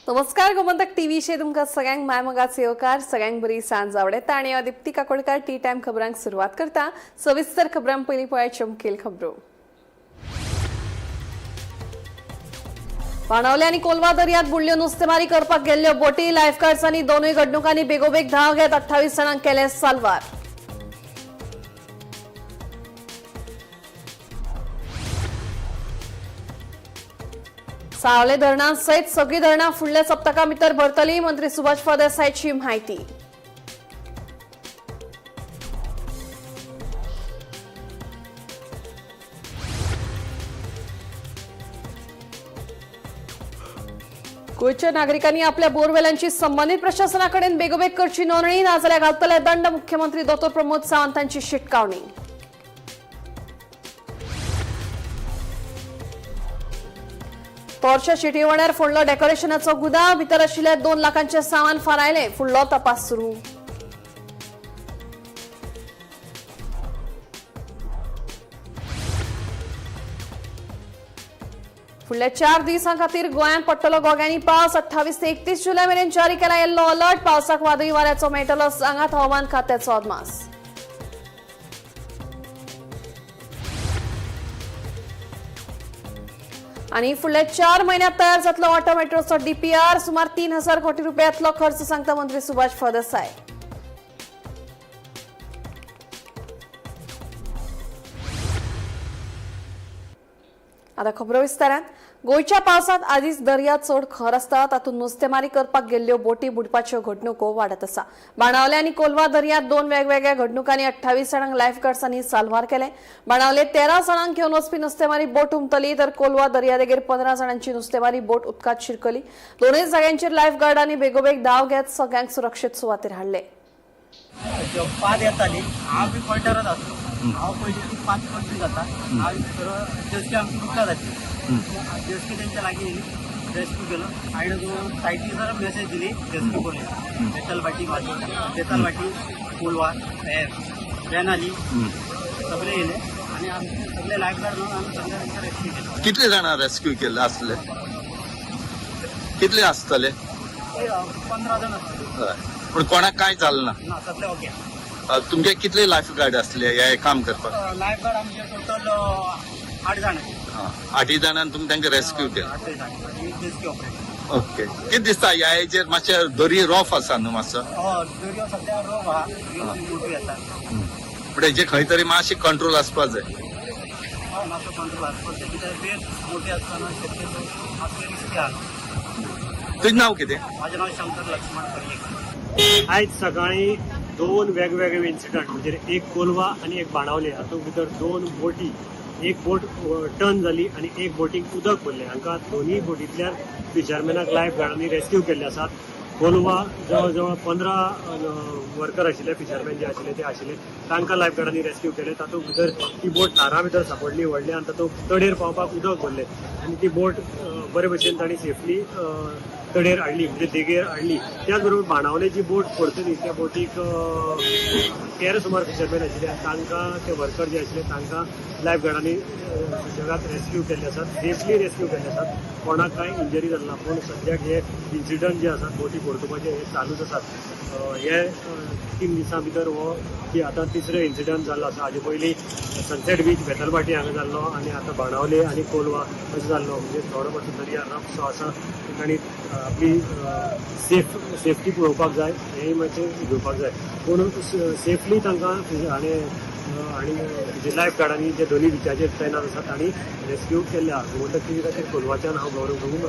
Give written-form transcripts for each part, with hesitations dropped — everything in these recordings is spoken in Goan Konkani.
नमस्कार, गोमंतक टीव्हीचेर तुमकां सगळ्यांक मायमोगाचो येवकार. सगळ्यांक बरी सांज आवडटा आनी हांव दीप्ती काकोडकार टी टायम खबरांक सुरवात करता. सविस्तर खबरां पयलीं पळयाच्यो मुखेल खबरो. बाणावले आनी कोलवा दर्यांत बुडल्यो नुस्तेमारी करपाक गेल्ल्यो बोटी. लायफगार्ड्सांनी दोनूय घडणुकांनी बेगोबेग धांव घेत 28 जाणांक केले साल्वार. सावले धरणा सयत सगळीं धरणां फुडल्या सप्तका भितर भरतली, मंत्री सुभाष फळदेसायची म्हायती. गोंयच्या नागरिकांनी आपल्या बोरवेलांची संबंधित प्रशासनाकडेन बेगोबेग करची नोंदणी, नाजाल्यार घालतले दंड, मुख्यमंत्री दोतोर प्रमोद सावंत हांची शिटकावणी. तोरच्या शिटीवण्यार फोडलो डेकोरेशनाचो गुदांव, भितर आशिल्ल्या 2 लाखांचे सामान फारायले, फुडलो तपास सुरू. फुडल्या 4 दिसां खातीर गोंयांत पडटलो गोग्यांनी पावस. 28 ते 31 जुलय मेरेन जारी केला येल्लो अलर्ट. पावसाक वादळी वाऱ्याचो मेळटलो सांगात, हवामान खात्याचो अदमास. आनी फुडल्या 4 म्हयन्यांत तयार जातलो ऑटो मेट्रोचो डीपीआर. सुमार 3000 कोटी रुपयांतलो खर्च, सांगता मंत्री सुभाष फळदेसाय. आता खबरो विस्तारान. गोंयच्या पावसांत आदींच दर्या चड खर आसता, तातूंत नुस्तेमारी करपाक गेल्ल्यो बोटी बुडपाच्यो घडणुको वाडत आसा. बाणावले आनी कोलवा दर्यांत 2 वेगवेगळ्या घडणुकांनी 28 जाणांक लायफगार्ड्सांनी साल्वार केले. बाणावले 13 जाणांक घेवन वचपी नुस्तेमारी बोट उमतली, तर कोलवा दर्यादेगेर 15 जाणांची नुस्तेमारी बोट उदकांत शिरकली. दोनूय जाग्यांचेर लायफगार्डांनी बेगोबेग धांव घेत सगळ्यांक सुरक्षीत सुवातेर हाडले. पाद येताली, हांव बी पॉयंटरच आसलो. हांव पयली ती 5 पंचवीस जाता, हांव जेस्की आमची उदकां जातली, जेस्की तेंच्या लागीं येयली, रेस्क्यू केलो. हांवें सायटी सर मेसेज दिली, रेस्क्यू करूया. बेतलभाटी, बेतलभाटी, कोलवा हे बेनाली सगळे येयले आनी आमचे सगळे लायफगार्ड म्हणून आमी सगळे तेंचे रेस्क्यू केलो. कितले जाणां रेस्क्यू केले आसले? कितले आसतले? 15 जाण आसले. हय. पूण कोणाक कांय जालें ना? ना, सगळे ओके. तुमचे कितले लायफ गार्ड आसले हे काम करपाक? लायफगार्ड आमचे टोटल 8 जाण. 8 जाणांनी तुमी तांकां रेस्क्यू केले? 8 जाण रेस्क्यू ऑपरेशन. ओके. कितें दिसता ह्या हेजेर? मातशें दर्या रोफ आसा न्हू मातसो? हय, दर्यो सध्या रोग आहा, मोठी आसा. पूण हेजेर खंय तरी मातशें कंट्रोल आसपा जाय. हय, मातसो कंट्रोल आसपाक जाय, कित्याक वेळ मोठी आसतना शक्यतो मातशें रिस्की आहा. तुजें नांव कितें? माझें नांव शंकर लक्ष्मण पर्येकर. आयज सकाळी 2 वेगवेगळे इन्सिडंट, म्हणजे एक कोलवा आनी एक बाणावले, हातूंत भितर 2 बोटी, एक बोट टर्न जाली आनी एक बोटीक उदक भरलें. हांकां दोनूय बोटींतल्यान फिशरमॅनाक लायफ गार्डांनी रेस्क्यू केल्ले आसात. कोलवा जवळ जवळ 15 वर्कर आशिल्ले, फिशरमॅन जे आशिल्ले ते आशिल्ले, तांकां लायफ गार्डांनी रेस्क्यू केले. तातूंत भितर ती बोट ल्हारां भितर सापडली व्हडली आनी तातूंत तडेर पावपाक उदक भरलें आनी ती बोट बरे भशेन तांणी सेफली तडेर हाडली, म्हणजे देगेर हाडली. त्याच बरोबर बाणावले जी बोट पडतली त्या बोटीक 13 सुमार फिशरमॅन आशिल्ले आनी तांकां ते वर्कर जे आशिल्ले तांकां लायफ गार्डांनी सुशेगाद रेस्क्यू केल्ले आसात, सेफली रेस्क्यू केल्ले आसात. कोणाक कांय इंजरी जाली ना. पूण सद्याक हे इन्सिडंट जे आसात बोटी परतुपाचे हे चालूच आसात. हे 3 दिसां भितर हो की आतां तिसरो इन्सिडंट जाल्लो आसा. हाजे पयलीं सनसेट बीच बेतलभाटी हांगा जाल्लो आनी आतां बाणावले आनी कोलवा अशें जाल्लो. म्हणजे थोडो मातसो दर्या रफ सो आसा आनी आपली सेफ्टी पळोवपाक जाय, हेंय मातशें घेवपाक जाय. पूण सेफली तांकां आनी आनी जे लायफ गार्डांनी जे दोनूय बिचाचेर तैनात आसात तांणी रेस्क्यू केल्ले आसा. गोमंतक टीव्ही खातीर कोलवाच्यान हांव गौरव प्रभू.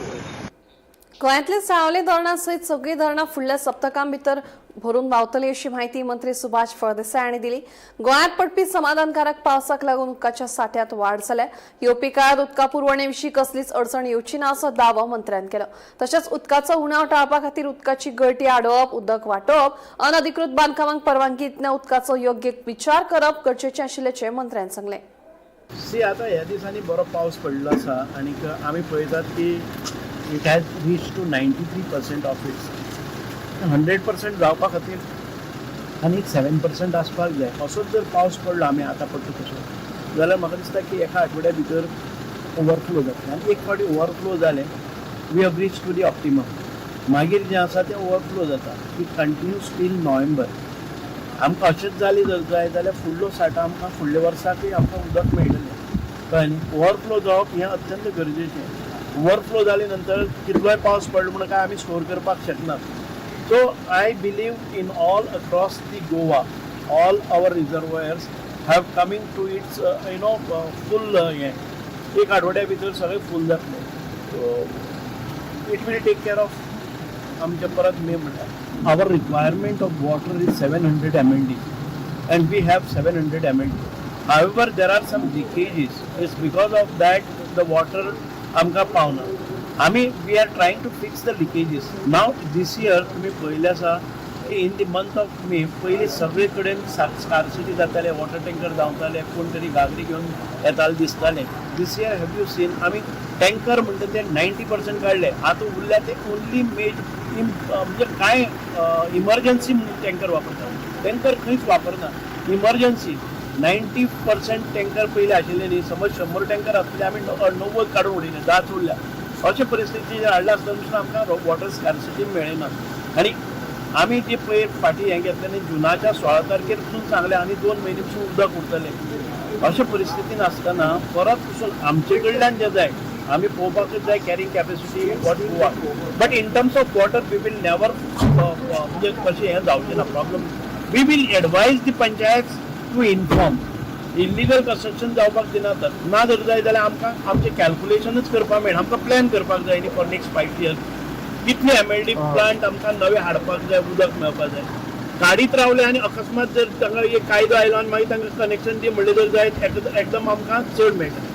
गोंयांतले सावले धरणां सयत सगळीं धरणां फुडल्या सप्तकां भितर भरून व्हांवतली, अशी म्हायती मंत्री सुभाष फळदेसाय हांणी दिली. गोंयांत पडपी समाधानकारक पावसाक लागून उदकाच्या सांठ्यांत वाड जाल्या. येवपी काळात उदका पुरवणे विशीं कसलीच अडचण येवची ना, असो दावो मंत्र्यान केलो. तशेंच उदकाचो उणाव टाळपा खातीर उदकाची गळटी आडोवप, उदक वाटोवप, अनधिकृत बांदकामांक परवानगी दितना उदकाचो योग्य विचार करप गरजेचें आशिल्ल्याचें मंत्र्यान सांगलें. सी, आतां ह्या दिसांनी बरो पावस पडलो आसा आनीक आमी पळयतात की it has reach to 93% of its 100% जावपा खातीर आनी 7% आसपाक जाय. असोच जर पावस पडलो आमी आतां पडटा तसो जाल्यार म्हाका दिसता की एका आठवड्या भितर ओवरफ्लो जातलें आनी एक फावटी ओवरफ्लो जालें, we have reach to the optimum. मागीर जें आसा तें ओवरफ्लो जाता. It continues till November. आमकां अशेंच जालें जर जाय जाल्यार फुडलो साठो आमकां फुडल्या वर्साकूय आमकां उदक मेळटलें, कळ्ळें न्ही. ओवरफ्लो जावप हें अत्यंत गरजेचें. ओवरफ्लो जाले नंतर कितलोय पावस पडलो म्हणून काय आमी स्टोर करपाक शकनात. So I believe in all across the Goa all our reservoirs have coming to its full हें एक आठवड्या भितर सगळें फूल जातलें. So it will take care of आमचे परत मे म्हणल्यार our requirement of water is 700 MLD and we have 700 MLD. However, there are some leakages. It's because of that the water आमकां पावना. आमी we are trying to fix the leakages. Now this year तुमी पळयलें आसा की in the month of May पयलीं सगळे कडेन स्कार्सिटी जाताले, वॉटर टँकर धांवताले, कोण तरी घागरी घेवन येताले दिसताले. This year have you seen आमी टँकर म्हणटा ते 90% काडले. आतां उरल्या ते ओन्ली मेज म्हणजे कांय इमर्जन्सी म्हणून टँकर वापरता, टँकर खंयच वापरना. इमर्जन्सी 90% टँकर पयलीं आशिल्ले न्ही, समज 100 टँकर आसले, आमी 90 काडून उडयले, 10 उरल्या. अशे परिस्थिती हाडल्या आसतना पसून आमकां वॉटर स्कार्सिटी मेळना. आनी आमी जे पयर फाटीं हें घेतलें न्ही, जुनाच्या 16 तारखेर पसून सांगलें आनी 2 म्हयने पसून उदक उरतलें. अशे परिस्थितीन आसतना परत पसून आमचे कडल्यान जें जाय आमी पळोवपाकूच जाय carrying capacity what Goa, but in terms of water we will never म्हणजे कशें हें जावचें ना problem. We will advise the panchayat to inform illegal construction जावपाक दिनात. ना जर जाय जाल्यार आमकां आमचें कॅल्कुलेशनूच करपाक मेळना. आमकां प्लॅन करपाक जाय न्ही फॉर नेक्स्ट 5 इयर्स कितले एमएलडी प्लांट आमकां नवे हाडपाक जाय, उदक मेळपाक जाय. काडीत रावले आनी अकस्मात जर तांकां एक कायदो आयलो आनी मागीर तांकां कनेक्शन दी म्हणलें जर जायत, एकदम आमकां चड मेळटा.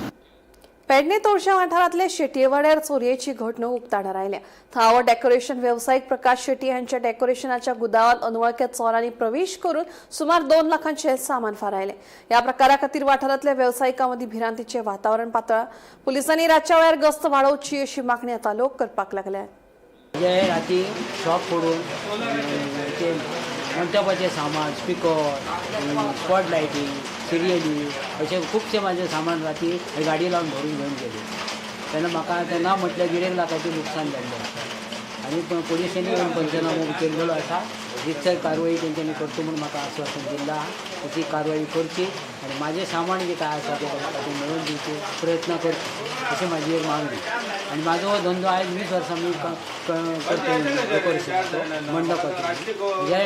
पेडणे तोरशा वाठारांतले शेटयेवाड्यार चोरयेची घडणूक उक्ताडार आयल्या. थळावो डेकोरेशन वेवसायीक प्रकाश शेट्टी हांच्या डेकोरेशनाच्या गुदावांत अनवळख्या चोरांनी प्रवेश करून सुमार 2 लाखांचे सामान फारायलें. ह्या प्रकारा खातीर वाठारांतल्या वेवसायिकां मदीं भिरांतीचें वातावरण पातळ्ळां. पुलिसांनी रातच्या वेळार गस्त वाडोवची अशी मागणी आतां लोक करपाक लागल्या. म्हणजे राती शॉप फोडून ते मंटपाचे सामान, स्पिकर, स्पॉट लायटी, सिरियली अशे खुबशे माझे सामान राती गाडी लावन भरून घेवन गेले. तेन्ना म्हाका आतां ना म्हटल्यार 1.5 लाखाचें लुकसाण जाल्लें आसा. आनी पोलिसांनी येवन पंचनामो केल्लो आसा. रितसर कारवाई तेंच्यांनी करता म्हूण म्हाका आस्वासन दिल्लें आहा. तशी कारवाई करची आनी म्हाजें सामान जें काय आसा तें म्हाका तें मेळोवन दिवचे प्रयत्न करचे अशी म्हाजी एक मागणी. आनी म्हाजो हो धंदो आयज 20 वर्सां मी करता डेकोरेशनाचो मंडपाचो. ह्या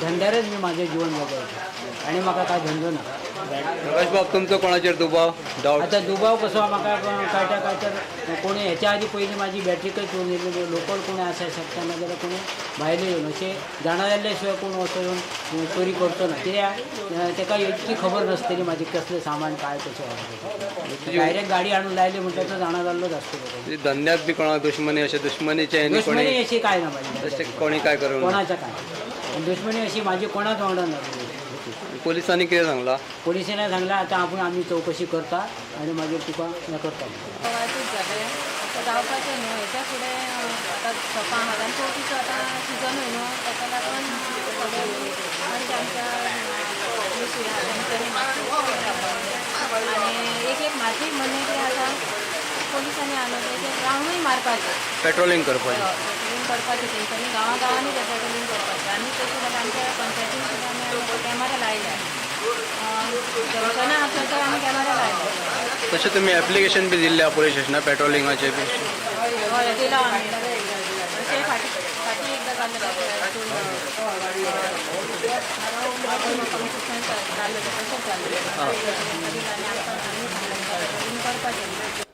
धंद्यारच मी म्हाजें जिवन जगयता आनी म्हाका कांय धंदो ना. प्रकाश बाब, तुमचो कोणाचेर दुबाव डावट? आतां दुबाव कसो म्हाका कळटा काय तर कोणी हेच्या आदी पयलीं म्हाजी बॅटरीकच चोरून येयल्ली. लोकल कोणी आसा शकता, नाजाल्यार कोणी भायले येवन अशें जाणा जाल्ल्या शिवाय कोण असो येवन चोरी करचो ना. कित्याक तेका इतकी खबर नासतली म्हाजें कसलें सामान काय कशें आसा. डायरेक्ट गाडी हाडून लायली म्हणटा तो जाणा जाल्लोच आसतलो. धंद्यात बी कोणा दुश्मनी अशें दुश्मनीचे दुश्मनी अशी काय ना म्हाजी, तशें कोणी काय करूं कोणाच्या काय दुश्मनी अशी म्हाजी कोणाच वांगडा ना. पोलिसांनी कितें सांगलां? पोलिसांनी सांगलां आतां आपूण आमी चवकशी करता आनी मागीर तुका हें करता. वायटूच जालें, आतां जावपाचें न्हू हेच्या फुडें. आतां शॉपां आहात आनी चवथीचो आतां सिजनूय न्हू, ताका लागून सगळे मातशें आमच्या पुलिसूय आहा तेंच्यांनी मातशें आनी एक एक म्हाजी म्हणणें कितें आसा, पोलिसांनी आहा न्हू ते एक रावंडूय मारपाचें, पेट्रोलिंग करपाचें, पेट्रोलिंग करपाचें तेंच्यांनी गांवां गांवांनी तें पेट्रोलिंग करपाचें. आनी तशें जाल्यार आमच्या पंचायतीन सुद्दां आमी कॅमेरा लायल्या, जंक्शना आहा थंयसर आमी कॅमेरा लायल्या. तशें तुमी एप्लिकेशन बी दिल्लें पोलीस स्टेशनार पेट्रोलिंगाचें बी? हय, दिला आमी. अशें फाटीं फाटीं एकदां जाल्लें, जाल्लें तशेंच जाल्लें आनी आमकां आमी सांगलें पेट्रोलिंग करपाचें.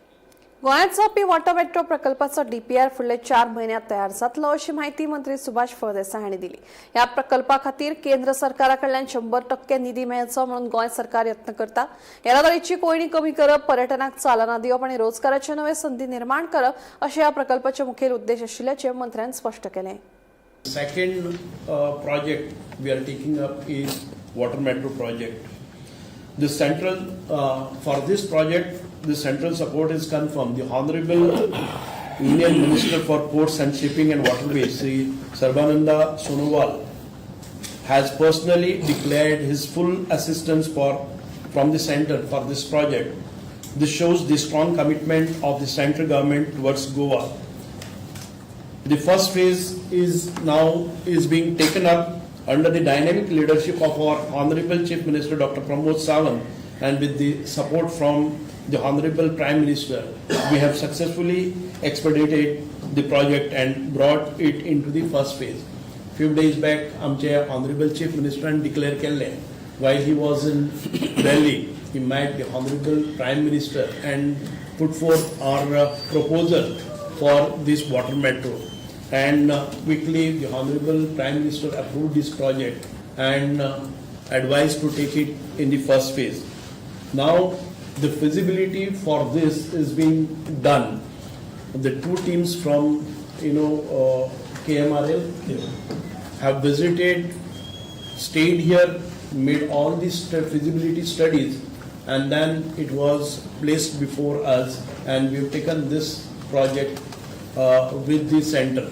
गोंयांत जावपी वॉटर मेट्रो प्रकल्पाचो डीपीआर फुडले 4 म्हयन्यांत तयार जातलो अशी म्हायती मंत्री सुभाष फळदेसाय हांणी दिली. ह्या प्रकल्पा खातीर केंद्र सरकारा कडल्यान 100% निधी मेळचो म्हणून गोंय सरकार यत्न करता. येरादारीची कोंयडी कमी करप, पर्यटनाक चालना दिवप आनी रोजगाराच्यो नव्यो संदी निर्माण करप अशे ह्या प्रकल्पाचे मुखेल उद्देश आशिल्ल्याचें मंत्र्यान स्पश्ट केलें. Second project we are taking up is water metro project. The central for this project, the central support is confirmed. The Honorable Union Minister for Ports and Shipping and Waterways, Sri Sarbananda Sonowal, has personally declared his full assistance from the center for this project. This shows the strong commitment of the central government towards Goa. The first phase is now is being taken up under the dynamic leadership of our Honorable Chief Minister Dr. Pramod Sawant and with the support from the Honorable Prime Minister, we have successfully expedited the project and brought it into the first phase. Few days back, आमचे Honorable Chief Minister declare केल्ले, while he was in Delhi, he met the Honorable Prime Minister and put forth our proposal for this water metro. And quickly the Honorable Prime Minister approved this project and advised to take it in the first phase. Now the feasibility for this is being done. The two teams from KMRL have visited, stayed here, made all these feasibility studies, and then it was placed before us, and we've taken this project with the center.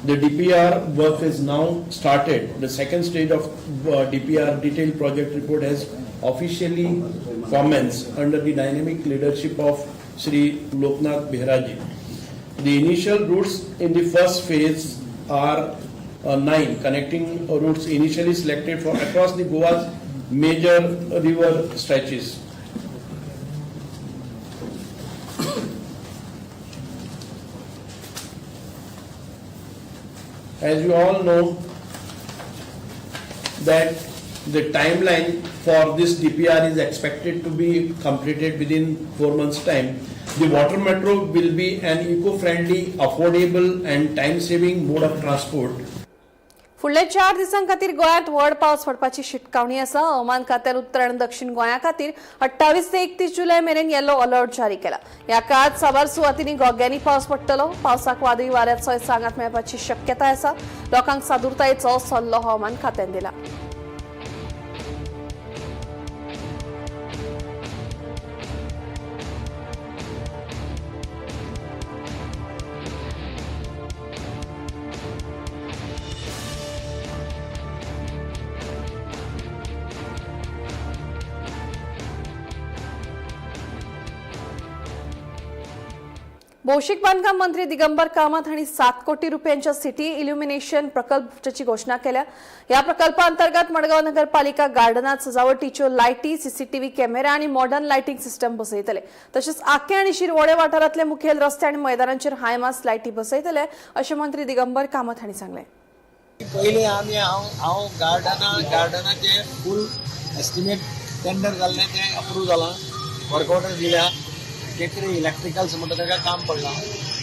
The DPR work is now started. The second stage of DPR, detailed project report, has officially commenced under the dynamic leadership of Sri Loknath Behraji. The initial routes in the first phase are 9 connecting routes initially selected for across the Goa's major river stretches. As you all know, that the timeline for this DPR is expected to be completed within 4 months' time. The water metro will be an eco-friendly, affordable and time-saving mode of transport. फुडल्या 4 दिसां खातीर गोंयांत व्हड पावस पडपाची शिटकावणी आसा. हवामान खात्यान उत्तर आनी दक्षिण गोंया खातीर 28 ते 31 जुलय मेरेन येलो अलर्ट जारी केला. ह्या काळात साबार सुवातींनी घोग्यांनी पावस पडटलो. पावसाक वादळी वाऱ्याचोय सांगात मेळपाची शक्यताय आसा. लोकांक सादुरतायेचो सल्लो हवामान खात्यान दिला. भौशीक बांधकाम मंत्री दिगंबर कामत हांणी 7 कोटी रुपयांच्या सिटी इल्युमिनेशन प्रकल्पाची घोशणा केल्या. ह्या प्रकल्पांतर्गत मडगांव नगरपालिका गार्डनात सजावटीच्यो लायटी, सीसीटीव्ही कॅमेरा आनी मॉडर्न लायटींग सिस्टम बसयतले. तशेंच आके आनी शिरवोडे वाठारांतले मुखेल रस्ते आनी मैदानांचेर हायमास लायटी बसयतले अशें मंत्री दिगंबर कामत हांणी सांगलें. पयलीं आमी हांव गार्डनाचे फूल एस्टिमेट टेंडर जाल्लें तें अप्रूव जालां, वर्क ऑर्डर दिल्या. केकरे इलेक्ट्रिकल्स म्हणटा ताका काम पडलां,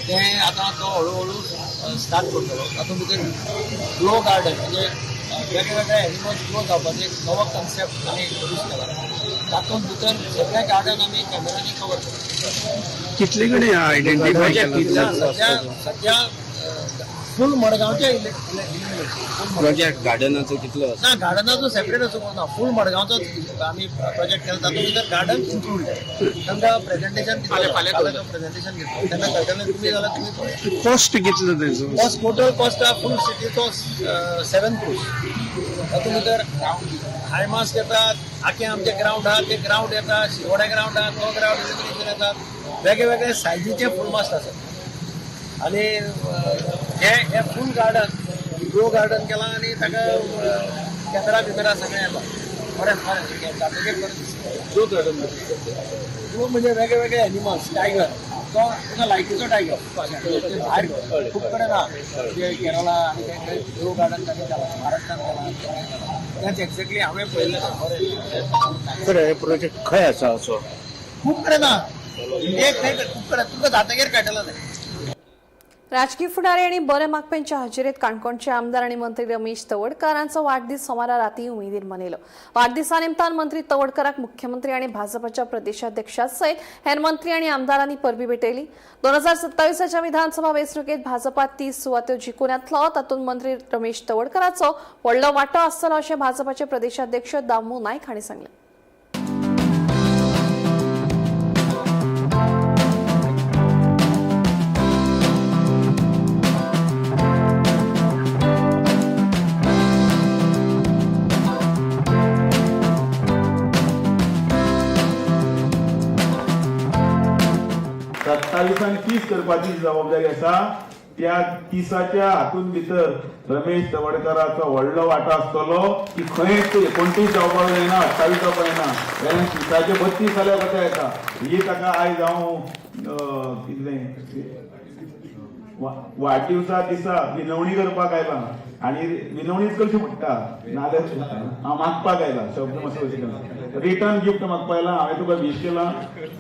तें आतां तो हळू हळू स्टार्ट करतलो. तातूंत भितर ग्लो गार्डन म्हणजे वेगळे वेगळे एनिमल्स ग्लो जावपाचें एक नवो कन्सेप्ट आमी इंट्रोड्यूस केला. तातूंत भितर सगळे गार्डन आमी कॅमेरांनी कवर करता. कितले कडेन आयडेंटिफाय केला? सध्या फूल मडगांवचे प्रोजेक्ट गार्डनाचो कितलो आसा? ना, गार्डनाचो सेपरेट असो ना, फूल मडगांवचो आमी प्रोजेक्ट केला, तातूंत भितर गार्डन इन्क्लूड. तांकां प्रेजेंटेशन प्रेजेंटेशन घेतलो तेन्ना कळटलें, तुमी जाल्यार तुमी पळया. कॉस्ट कितलो तेजो? कॉस्ट, टोटल कॉस्ट आहा फूल सिटीचो 7 क्रोर्स. तातूंत भितर हायमास येतात, आखे आमचे ग्रावंड आहा ते ग्रावंड येता, शिरोडे ग्रावंड आहा तो ग्रावंड इल्युमिनेशन येतात, वेगळे वेगळे सायजीचे फूल मास्ट आसात. आनी हे फूल गार्डन ग्लो गार्डन केलां आनी ताका कॅमेरा बिमेरा सगळें येता. बरें बरें जातकीर बरें दिसता. ग्लो गार्डन ग्लो म्हणजे वेगळे वेगळे एनिमल्स, टायगर, तो तुका लायटीचो टायगर भायर खूब कडेन ना, म्हणजे केरळा आनी खंय ग्लो गार्डन तांणी केलां, महाराष्ट्रान केलां, तेंच एक्झॅक्टली हांवें पळयल्लें बरें. सर, हे प्रोजेक्ट खंय आसा असो? खूब कडेन ना, एक खंय खूब कडेन तुमकां जातकीर कळटलें तें. राजकीय फुडारी आनी बरे मागप्यांच्या हाजेरीत काणकोणचे आमदार आनी मंत्री रमेश तवडकर हांचो वाडदीस सोमारा राती उमेदीन मनयलो. वाडदिसा निमतान मंत्री तवडकराक मुख्यमंत्री आनी भाजपाच्या प्रदेशाध्यक्षा सयत हेर मंत्री आनी आमदारांनी परबी भेटयली. 2027 विधानसभा वेंचणुकेत भाजपा 30 सुवात्यो जिखून येतलो, तातूंत मंत्री रमेश तवडकराचो व्हडलो वांटो आसतलो अशें भाजपाचे प्रदेशाध्यक्ष दामू नायक हांणी सांगलें. सत्तावीसांक 30 करपाची जबाबदारी आसा त्या 30च्या हातून भितर रमेश तवडकाराचो व्हडलो वांटो आसतलो की खंयच 29 जावपाक जायना, 28 जावपाक जायना, वेल्यान 30चे 32 जाल्यार कशें येता. ही ताका आयज हांव कितलें वाडदिवसा दिसा विनवणी करपाक आयला आनी विनवणीच करची पडटा, नाजाल्यार हांव मागपाक आयला, शब्द मातसो अशें रिटर्न गिफ्ट मागपाक आयला. हांवें तुका वीश केला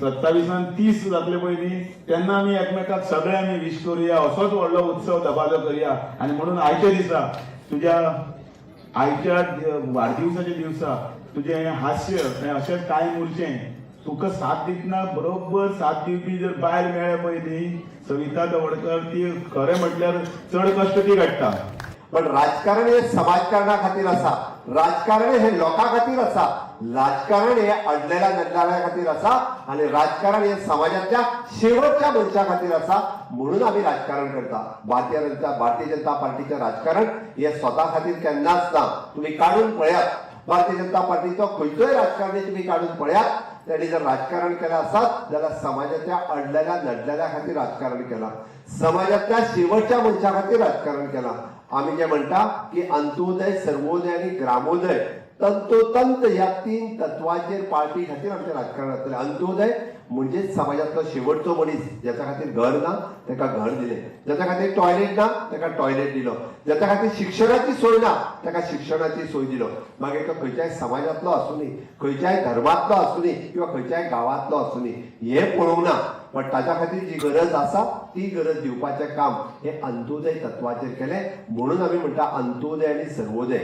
27 30 जातले पयलीं, तेन्ना आमी एकमेकाक सगळे आमी वीश करुया, असोच व्हडलो उत्सव दबाजो करुया. आनी म्हणून आयच्या दिसा तुज्या आयच्या वाडदिवसाच्या दिवसा तुजें हें हास्य हें अशेंच कायम उरचें. तुका साथ दितना बरोबर साथ दिवपी जर बायल मेळ्ळ्या पळय न्ही, सविता तवडकर, ती खरें म्हटल्यार चड कश्ट ती काडटा. पण राजकारण हे समाजकारणा खातीर आसा, राजकारण हे लोकां खातीर आसा, राजकारण हे अडलेल्या नडलेल्या खातीर आसा आनी राजकारण हे समाजातल्या शेवटच्या मनशा खातीर आसा, म्हणून आमी राजकारण करता. भारतीय जनता पार्टीचें राजकारण हे स्वता खातीर केन्नाच ना. तुमी काडून पळयात, भारतीय जनता पार्टीचो खंयचोय राजकारणी तुमी काडून पळयात, त्यांनी जर राजकारण केलं असत जाल्यार समाजाच्या अडलेल्या नडलेल्या खातीर राजकारण केलां, समाजातल्या शेवटच्या मनशा खातीर राजकारण केलां. आमी जे म्हणटा की अंत्योदय, सर्वोदय आनी ग्रामोदय, तंतोतंत ह्या 3 तत्वांचेर पार्टी खातीर आमचें राजकारण जातलें. अंत्योदय म्हणजेच समाजांतलो शेवटचो मनीस, ज्याच्या खातीर घर ना ताका घर दिलें, ज्याच्या खातीर टॉयलेट ना ताका टॉयलेट दिलो, ज्याच्या खातीर शिक्षणाची सोय ना ताका शिक्षणाची सोय दिलो. मागीर तो खंयच्याय समाजांतलो आसुनी, खंयच्याय धर्मांतलो आसुनी किंवा खंयच्याय गांवांतलो आसुनी, हें पळोवंक ना, पण ताच्या खातीर जी गरज आसा ती गरज दिवपाचें काम हें अंत्योदय तत्वाचेर केलें. म्हणून आमी म्हणटा अंत्योदय आनी सर्वोदय.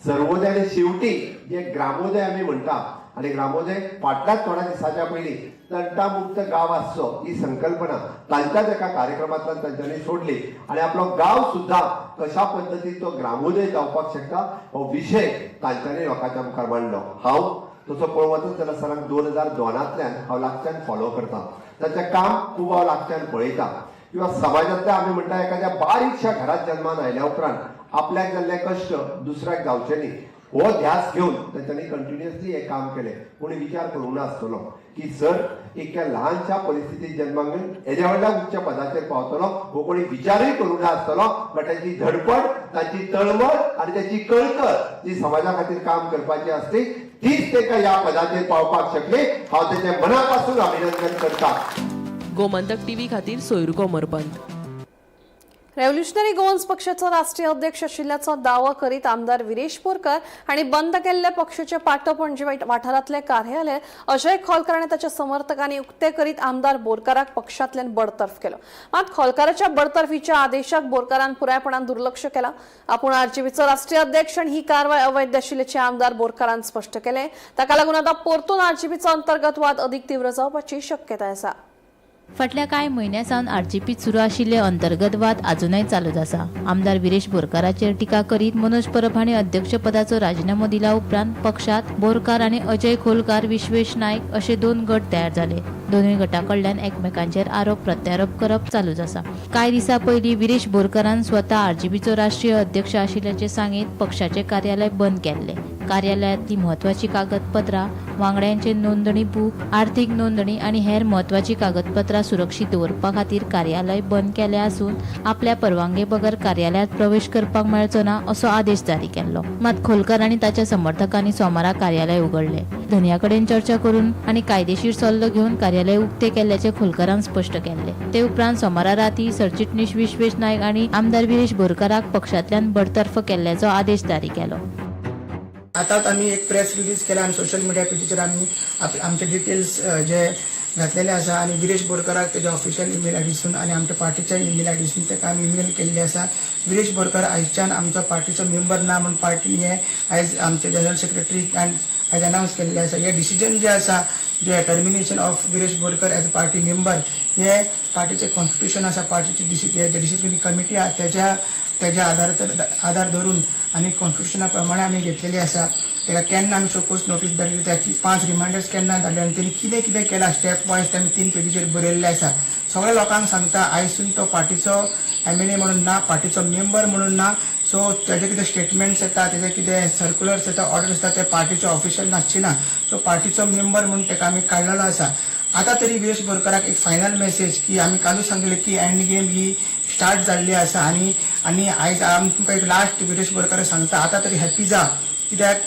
सर्वोदय आनी शेवटी जे ग्रामोदय आमी म्हणटा, आनी ग्रामोदय फाटल्याच थोड्या दिसाच्या पयलीं तंटामुक्त गांव आसचो ही संकल्पना तांच्याच एका कार्यक्रमांतल्यान तांच्यांनी सोडली आनी आपलो गांव सुद्दां कशा पद्दतीन तो ग्रामोदय जावपाक शकता हो विशय तांच्यांनी लोकांच्या मुखार मांडलो. हांव तसो पळोवंक वचत जाल्यार सरांक 2002 हांव लागच्यान फॉलो करता, तांचें काम खूब हांव लागच्यान पळयता. किंवा समाजांतल्या आमी म्हणटा एखाद्या बारीकशा घरात जन्मान आयल्या उपरांत आपल्याक जाल्ले कश्ट दुसऱ्याक जावचे न्ही हो ध्यास घेवन तांच्यांनी कंटिन्युअसली हें काम केलें. कोणी विचार करूंक नासतलो की सर इतक्या ल्हानशा परिस्थितीत जन्माक येवन येद्या व्हडल्या उच्च पदाचेर पावतलो हो कोणी विचारूय करूंक नासतलो. बट तांची धडपड, तांची तळमळ आनी तांची कळकळ जी समाजा खातीर काम करपाची आसली तीच तांकां ह्या पदाचेर पावपाक शकली. हांव तेचें मना पासून अभिनंदन करता. गोमंतक टीव्ही खातीर सोयरुको मोरपंत. रेव्होल्युशनरी गोवन्स पक्षाचो राष्ट्रीय अध्यक्ष आशिल्ल्याचो दावो करीत आमदार विरेश बोरकर हांणी बंद केल्ल्या पक्षाचे पाटो पणजे वाठारांतले कार्यालय अजय खोलकार आनी ताच्या समर्थकांनी उक्ते करीत आमदार बोरकाराक पक्षांतल्यान बडतर्फ केलो. मात खोलकाराच्या बडतर्फीच्या आदेशाक बोरकारान पुरायपणान दुर्लक्ष केलां. आपूण आरजीपीचो राष्ट्रीय अध्यक्ष आनी ही कारवाय अवैध आशिल्ल्याचें आमदार बोरकारान स्पश्ट केलें. ताका लागून आतां परतून आरजीपीचो अंतर्गत वाद अदीक तीव्र जावपाची शक्यताय आसा. फाटल्या कांय म्हयन्यां सावन आरजीपीत सुरू आशिल्ले अंतर्गत वाद आजुनय चालूच आसा. आमदार विरेश बोरकाराचेर टिका करीत मनोज परब हांणी अध्यक्षपदाचो राजिनामो दिल्या उपरांत पक्षात बोरकार आनी अजय खोलकार, विश्वेश नायक अशे 2 गट तयार जाले. दोनूय गटां कडल्यान एकमेकांचेर आरोप प्रत्यारोप करप चालूच आसा. कांय दिसां पयलीं विरेश बोरकारान स्वता आरजीपीचो राष्ट्रीय अध्यक्ष आशिल्ल्याचें सांगीत पक्षाचें कार्यालय बंद केल्लें. कार्यालयांतली म्हत्वाची कागदपत्रां, वांगड्यांचे नोंदणी बूक, आर्थीक नोंदणी आनी हेर म्हत्वाची कागदपत्रां सुरक्षीत दवरपा खातीर कार्यालय बंद केलें आसून आपल्या परवानगे बगर कार्यालयांत प्रवेश करपाक मेळचो ना असो आदेश जारी केल्लो. मात खोलकार आनी ताच्या समर्थकांनी सोमारा कार्यालय उगडलें. धनया कडेन चर्चा करून आनी कायदेशीर सल्लो घेवन कार्यालय उक्ते केल्ल्याचें खोलकारान स्पश्ट केल्लें. ते उपरांत सोमारा राती सरचिटणीस विश्वेश नायक आनी आमदार विरेश बोरकाराक पक्षांतल्यान बडतर्फ केल्ल्याचो आदेश जारी केलो. आतांच आमी एक प्रेस रिलीज केला आनी सोशल मिडिया पेजीचेर आमी आमचे डिटेल्स जे घातलेले आसा आनी विरेश बोरकाराक तेज्या ऑफिशियल इमेल आयडीसून आनी आमच्या पार्टीच्या इमेल आयडीसून ताका आमी इमेल केल्ली आसा. विरेश बोरकार आयच्यान आमचो पार्टीचो मेंबर ना म्हूण पार्टीन हे आयज आमचे जनरल सेक्रेटरी आयज अनावन्स केल्ले आसा. हे डिसिजन जे आसा, जे termination of Viresh Borkar as a party member, हे पार्टीचे कॉन्स्टिट्युशन आसा, पार्टीची डिसिप्लिनरी कमिटी आसा तेज्या तेज्या आधार धरून आनी कॉन्स्टिट्युशना प्रमाणे आमी घेतलेली आसा. ताका केन्ना आमी शोकोज नोटीस धाडली, ताची 5 रिमायंडर्स केन्ना धाडले आनी तेणी कितें कितें केलां स्टेप वायज ते आमी 3 पेजीचेर बरयल्लें आसा. सगळ्या लोकांक सांगता आयजसून तो पार्टीचो एमएलए म्हणून ना, पार्टीचो मेंबर म्हणून ना. सो तेजे कितें स्टेटमेंट्स येता, तेजे कितें सर्कुलर्स येता, ऑर्डर्स येता, ते पार्टीचे ऑफिशियल नासची ना. सो पार्टीचो मेंबर म्हणून ताका आमी काडलेलो आसा. आतां तरी विरेश बोरकाराक एक फायनल मेसेज की आमी कालूच सांगलें की एंड गेम ही स्टार्ट जाल्ली आसा. आनी आनी आयज आमी तुमकां एक लास्ट विरेश बोरकार सांगता, आतां तरी हॅपी जा, कित्याक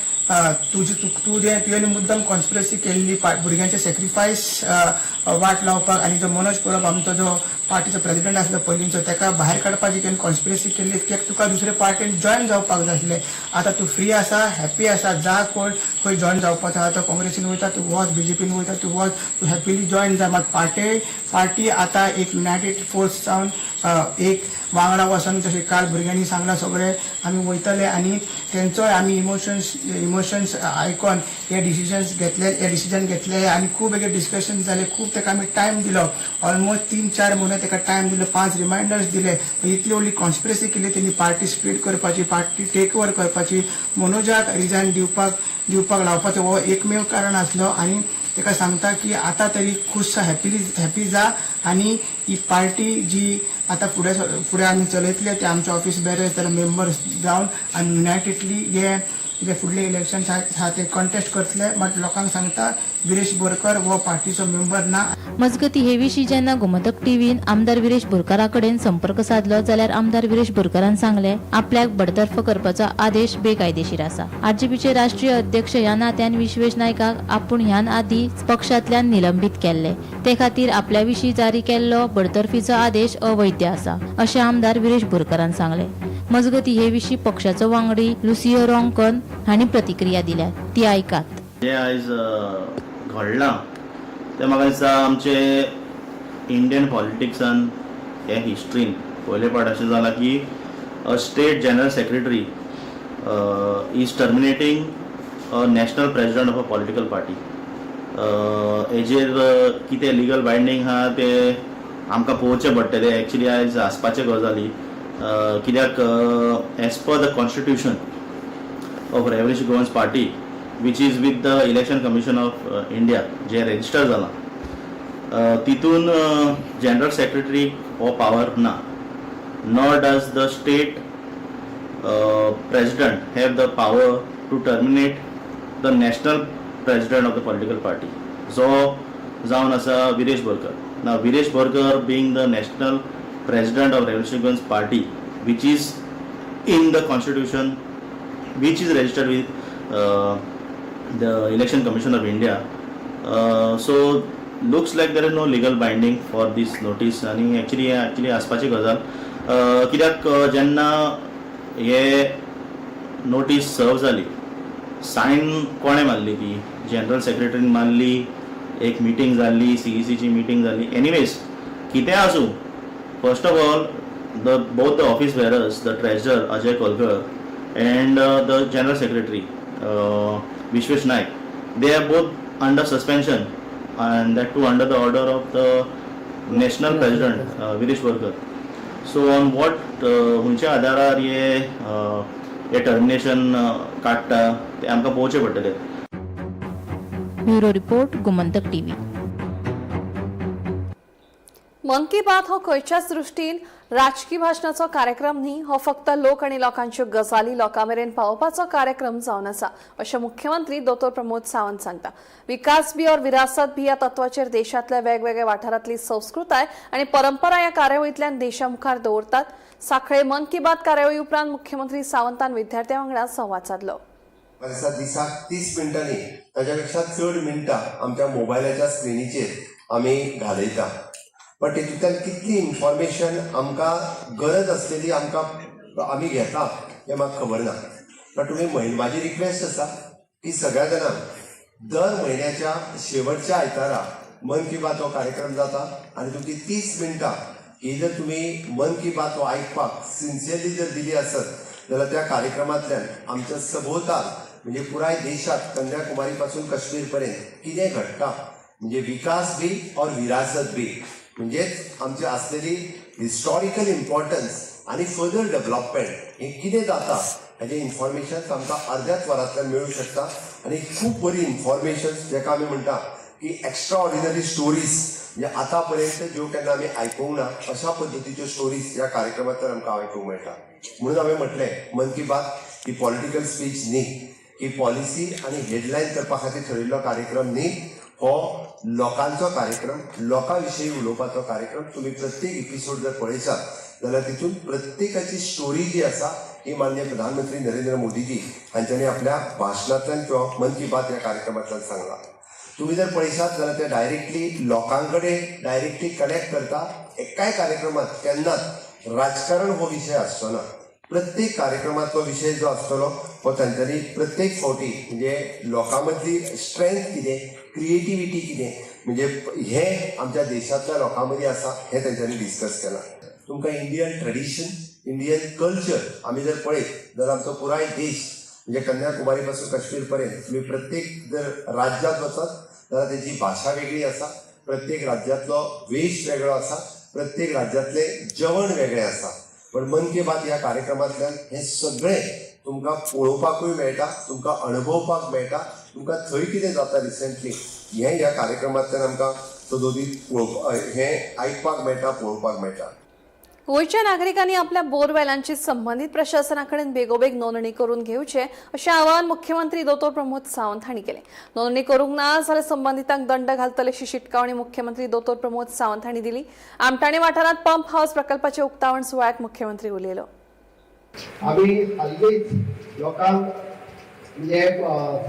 तुजी तूं जें तुवें मुद्दम कॉन्स्पिरसी केल्ली भुरग्यांचे सॅक्रिफायस वाट लावपाक आनी जो मनोज परब आमचो जो पार्टीचो प्रेसिडेंट आसलो पयलींचो ताका भायर काडपाची तुवें कॉन्स्पिरसी केल्ली, कित्याक तुका दुसरे पार्टीन जॉयन जावपाक जाय आसलें. आतां तूं फ्री आसा, हॅपी आसा, जा कोण खंय जॉयन जावपाचो आहा तो काँग्रेसीन वयता तूं वच, बीजेपीन वयता तूं वच, तूं हॅपिली जॉयन जा. मात पार्टी आतां एक युनायटेड फोर्स जावन एक वांगडा वचोन, जशें काल भुरग्यांनी सांगलां सगळे आमी वयतले आनी तेंचोय आमी इमोशन्स आयकोन हे डिसिजन्स घेतले, हे डिसिजन घेतले. आनी खूब एक डिस्कशन जाले, खूब ताका आमी टायम दिलो, ऑलमोस्ट 3-4 म्हयने ताका टायम दिलो, 5 रिमायंडर्स दिले. इतली व्हडली कॉन्स्पिरसी केली तेणी पार्टी स्प्लीट करपाची, पार्टी टेक ओवर करपाची, मनोजाक रिजायन दिवपाक लावपाचो हो एकमेव कारण आसलो. आनी ताका सांगता की आतां तरी खुश हॅपिली हॅपी जा आनी ही पार्टी जी आतां फुडें फुडें आमी चलयतले ते आमचे ऑफिस बेरर्स जाल्यार मेंबर्स जावन आनी युनायटेडली हे जे फुडले इलेक्शन आहा ते कॉन्टेस्ट करतले. मात लोकांक सांगता, विरेश बोरकर हो पार्टीचो मेंबर ना. मजगती, हे विशीं जेन्ना गोमंतक टीव्हीन आमदार विरेश बोरकारा कडेन संपर्क सादलो जाल्यार आमदार विरेश बोरकारान सांगले, आपल्याक बडतर्फ करपाचो आदेश बेकायदेशीर आसा. आरजीपीचे राष्ट्रीय अध्यक्ष ह्या नात्यान विश्वेश नायकाक आपूण ह्यान आदी पक्षांतल्यान निलंबीत केल्ले, ते खातीर आपल्या विशीं जारी केल्लो बडतर्फीचो आदेश अवैध आसा, अशें आमदार विरेश बोरकारान सांगले. मजगती, हे विशीं पक्षाचो वांगडी लुसियो रोंकन हांणी प्रतिक्रिया दिल्या, ती आयकात. जें आयज घडलां तें म्हाका दिसता आमचे इंडियन पॉलिटिक्सान हे हिस्ट्रीन पयले फावट अशें जालां की a state general secretary is terminating a national president of a political party. हेजेर कितें लिगल बायंडींग आहा तें आमकां पळोवचें पडटलें. एक्चुली आयज हांसपाचे गजाली, कित्याक as per the constitution of Revolutionary Goans Party, which is with the Election Commission of India, J register जाला, तितून जनरल सेक्रेटरी हो पावर ना, nor does the state president have the power to terminate the national president of the political party, जो जावन आसा विरेश बोरकर. ना Viresh Borkar being the national president of Revolutionary Goans Party, which is in the constitution, which is registered with the Election Commission of India. So looks like there is no legal binding for this notice. आणि एक्चुली हांसपाची गजाल, कित्याक जेन्ना हे नोटीस सर्व जाली, सायन कोणें मारली? ती जनरल सेक्रेटरीन मारली. एक मिटींग जाल्ली, सीईसीची मिटींग जाल्ली. एनिवेज, कितें आसूं, first of all, the both the office bearers, the treasurer Ajay Kolkar and the general secretary Vishwesh Naik, they are both under suspension, and that too under the order of the national president Viresh Borkar. So on what, खंयच्या आदारार हे टर्मिनेशन काडटा तें आमकां पळोवचें पडटलें. Bureau report, Gomantak TV. मन की बात हो खंयच्याच दृश्टीन राजकी भाशणाचो कार्यक्रम न्ही, हो फक्त लोक आनी लोकांच्यो गजाली लोकां मेरेन पावोवपाचो कार्यक्रम जावन आसा, अशें मुख्यमंत्री दोतोर प्रमोद सावंत सांगता. विकास भी और विरासत भी ह्या तत्वाचेर देशांतल्या वेगवेगळ्या वाठारांतली संस्कृताय आनी परंपरा ह्या कार्यावळींतल्यान देशा मुखार दवरतात. सांखळे मन की बात कार्यावळी उपरांत मुख्यमंत्री सावंतान विद्यार्थ्यां वांगडा संवाद सादलो. म्हाका दिसता दिसाक 30 मिनटांनी, ताच्या पेक्षा चड मिनटां आमच्या मोबायलाच्या स्क्रिनीचेर आमी घालयता. बट तितूंतल्यान कितली इन्फॉर्मेशन आमकां गरज आसलेली आमकां आमी घेता हें म्हाका खबर ना. बट तुमी, म्हाजी रिक्वेस्ट आसा की सगळ्या जाणांक दर म्हयन्याच्या शेवटच्या आयतारा मन की बात हो कार्यक्रम जाता आनी तुमची 30 मिनटां ही जर तुमी मन की बात हो आयकपाक सिन्सियरली जर दिली आसत जाल्यार त्या कार्यक्रमांतल्यान आमच्या सभोवताल, म्हणजे पुराय देशात कन्याकुमारी पासून काश्मीर पर्यंत कितें घडटा, म्हणजे विकास बी और विरासत बी, म्हणजेच आमची आसलेली हिस्टॉरिकल इम्पॉर्टन्स आनी फर्दर डेव्हलपमेंट हें कितें जाता हेजें इन्फॉर्मेशन आमकां अर्द्याच वरांतल्यान मेळूं शकता. आनी खूब बरी इन्फॉर्मेशन, जेका आमी म्हणटा की एक्स्ट्रा ऑर्डिनरी स्टोरीज, म्हणजे आतां पर्यंत ज्यो केन्ना आमी आयकूंक ना अशा पद्दतीच्यो स्टोरीज ह्या कार्यक्रमांतल्यान आमकां आयकूंक मेळटा. म्हणून हांवें म्हटलें, मन की बात ही पॉलिटिकल स्पीच न्ही, ही पॉलिसी आनी हेडलायन करपा खातीर थरिल्लो कार्यक्रम न्ही. हो लोकांचो कार्यक्रम, लोकां विशीं उलोवपाचो कार्यक्रम. तुमी प्रत्येक एपिसोड जर पळयशात जाल्यार तितून प्रत्येकाची स्टोरी जी आसा ही माननीय प्रधानमंत्री नरेंद्र मोदीजी हांच्यांनी आपल्या भाशणांतल्यान किंवा मन की बात ह्या कार्यक्रमांतल्यान सांगला. तुम्ही जर पळयशात जाल्यार ते डायरेक्टली लोकां कडेन डायरेक्टली कनेक्ट करता. एकाय कार्यक्रमात केन्नाच राजकारण हो विशय आसचो ना. प्रत्येक कार्यक्रमांतलो विशय जो आसतलो हो तांच्यांनी प्रत्येक फावटी म्हणजे लोकां मदली स्ट्रेंथ कितें, क्रिएटिविटी कितें, म्हणजे हें आमच्या देशांतल्या लोकां मदीं आसा हें तांच्यांनी डिस्कस केलां. तुमकां इंडियन ट्रेडिशन, इंडियन कल्चर आमी जर पळयत जाल्यार आमचो पुराय देश म्हणजे कन्याकुमारी पासून काश्मीर पर्यंत तुमी प्रत्येक जर राज्यांत वचत जाल्यार तेजी भाशा वेगळी आसा, प्रत्येक राज्यांतलो वेश वेगळो आसा, प्रत्येक राज्यांतलें जेवण वेगळें आसा. पण मन की बात ह्या कार्यक्रमांतल्यान हें सगळें तुमकां पळोवपाकूय मेळटा, तुमकां अणभवपाक मेळटा, तुमकां थंय कितें जाता रिसंटली हें ह्या कार्यक्रमांतल्यान आमकां सदोदीत पळोवपाक, हें आयकपाक मेळटा, पळोवपाक मेळटा. गोंयच्या नागरिकांनी आपल्या बोरवेलांची संबंधित प्रशासना कडेन बेगोबेग नोंदणी करून घेवचे अशें आवाहन मुख्यमंत्री दोतोर प्रमोद सावंत हांणी केलें. नोंदणी करूंक ना जाल्यार संबंधितांक दंड घालतले अशी शिटकावणी मुख्यमंत्री दोतोर प्रमोद सावंत हांणी दिली. आमठाणे वाठारांत पंप हावस प्रकल्पाचे उक्तावण सुवाळ्यात मुख्यमंत्री उलयलो. आमी हालींच लोकांक म्हणजे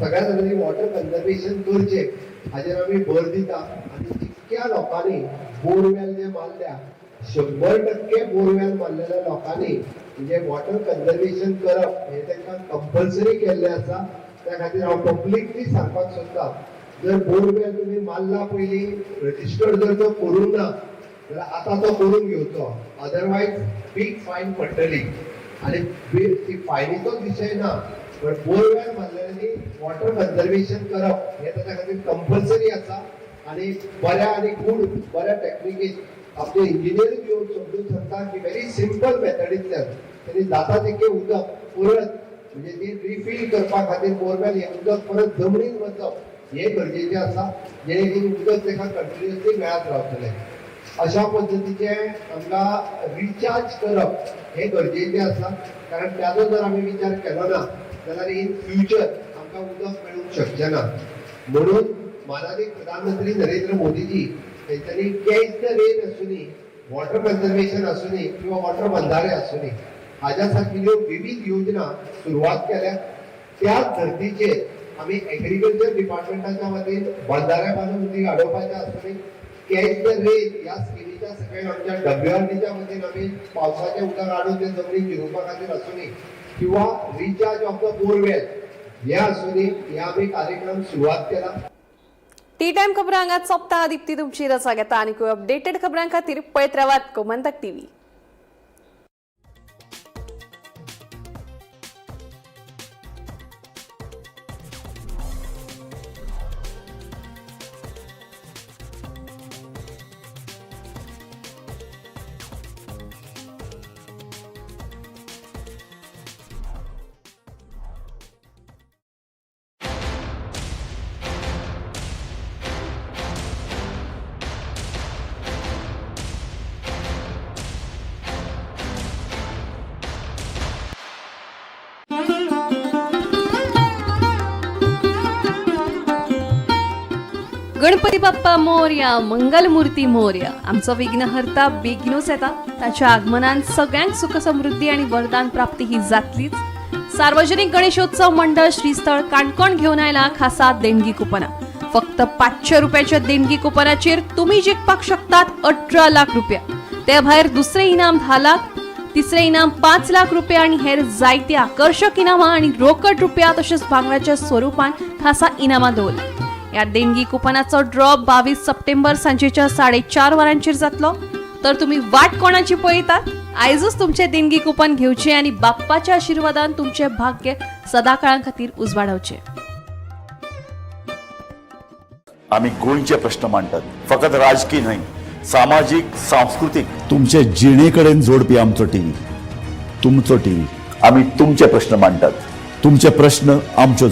सगळ्या जाणांनी वॉटर कन्जर्वेशन करचें हाजेर आमी भर दिता आनी जितक्या लोकांनी बोरवेल जे मारल्या 100% बोरवेल मारलेल्या लोकांनी म्हणजे वॉटर कन्जर्वेशन करप हें तांकां कंपल्सरी केल्लें आसा. त्या खातीर हांव पब्लिकली सांगपाक सोदता, जर बोरवेल तुमी मारला पयलीं रजिस्टर्ड जर तो करूंक ना जाल्यार आतां तो करून घेवचो, अदरवायज बीग फायन पडटली. आनी ती फायनीचोच विशय ना, पण बोरवेल मारलेल्यांनी वॉटर कन्जर्वेशन करप हें ताच्या खातीर कंपल्सरी आसा. आनी बऱ्या आनी गूड बऱ्या टॅक्निकीन आपले इंजिनियर येवन समजून शकता की व्हेरी सिंपल मेथडींतल्यान तेणी जाता तितकें उदक परत म्हणजे ती रिफील करपा खातीर बोरवेल हें उदक परत जमनीन वचप हें गरजेचें आसा, जेणे करून उदक ताका कंटिन्युअसली मेळत रावतलें. अशा पद्दतीचें आमकां रिचार्ज करप हें गरजेचें आसा, कारण त्याचो जर आमी विचार केलो ना जाल्यार इन फ्युचर आमकां उदक मेळूंक शकचें ना. म्हणून माननीय प्रधानमंत्री नरेंद्र मोदीजी तेंच्यांनी कॅच the rain आसूनी, वॉटर कन्जर्वेशन आसूनी किंवा वॉटर बंधारे आसूनी हाज्या सारकिल्ल्यो विविध योजना सुरवात केल्या. त्याच धर्तीचेर आमी एग्रीकल्चर डिपार्टमेंटाच्या वतीन बंधाऱ्या बांदून उदीक हाडोवपाचें आसूनी, कॅच the rain ह्या स्किमीच्या सकयल आमच्या WRDच्या वतीन आमी पावसाचें उदक हाडून तें जमनीक जिरोवपा खातीर आसूनी किंवा रिचार्ज ऑफ the borewell हें आसूनी, हे आमी कार्यक्रम सुरवात केला. टी टायम खबरां हांगात सोंपता. दीप्ती तुमची रजा घेता आनी अपडेटेड खबरां खातीर पळयत रावात गोमंतक टीव्ही. गणपती बाप्पा मोरया, मंगलमूर्ती मोरया. आमचो विघ्नहर्ता बेगीनूच येता. ताच्या आगमनान सगळ्यांक सुख समृद्धी आणि वरदान प्राप्ती ही जातलीच. सार्वजनिक गणेशोत्सव मंडळ श्रीस्थळ काणकोण घेवन आयला खासा देणगी कुपना. फक्त 500 रुपयाच्या देणगी कुपनाचेर तुम्ही जिखपाक शकतात 18 लाख रुपया. ते भायर दुसरे इनाम 10 लाख, तिसरे इनाम 5 लाख रुपया आणि हेर जायती आकर्षक इनामां आणि रोकड रुपया तशेंच भांगराच्या स्वरूपान खासा इनामां दवरली. ह्या देणगी कुपनाचो ड्रॉ 22 सप्टेंबर सांजेच्या 4:30 वरांचेर जातलो. तर तुम्ही वाट कोणाची पळयतात? आयजूच तुमचे देणगी कुपन घेवचे आणि बाप्पाच्या आशीर्वादान तुमचे भाग्य सदाकाळा खातीर उजवाडावचे. आमी गोंयचे प्रश्न मांडटात, फकत राजकीय न्हय, सामाजीक, सांस्कृतीक, तुमचे जिणे कडेन जोडपी आमचो टीव्ही, तुमचो टीव्ही. आमी तुमचे प्रश्न मांडटात, तुमचे प्रश्न आमच्यो